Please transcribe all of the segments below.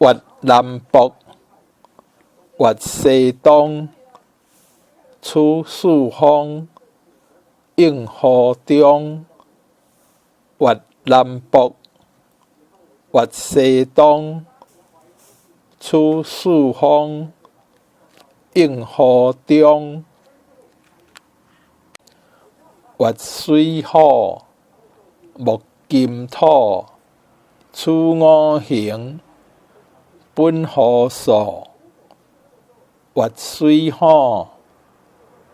越南北，越西東，處四方，應雨中。越南北，越西東，處四方，應雨中。越水虎，木金土，取五行，本乎數。越水虎，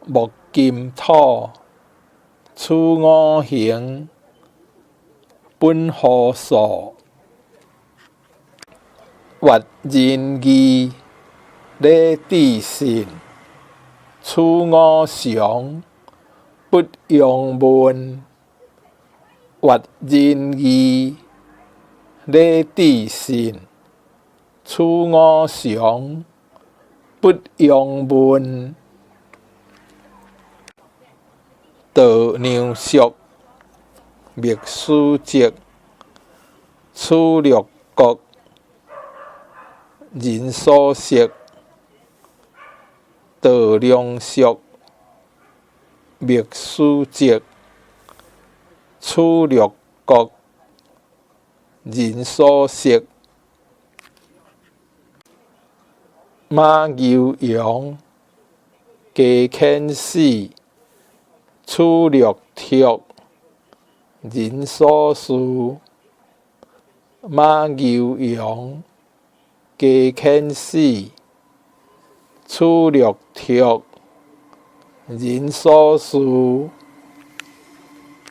木金土，取五行，本乎數。越仁義，禮智信，取五常，不用問。越仁義，禮智信，取五常，不用問。稻粱熟，麥黍積，取六國，人所識。稻粱熟，麥黍積，取六國，人所識。馬牛羊，雞犬豕，取六畜，人所事。馬牛羊，雞犬豕，取六畜，人所事。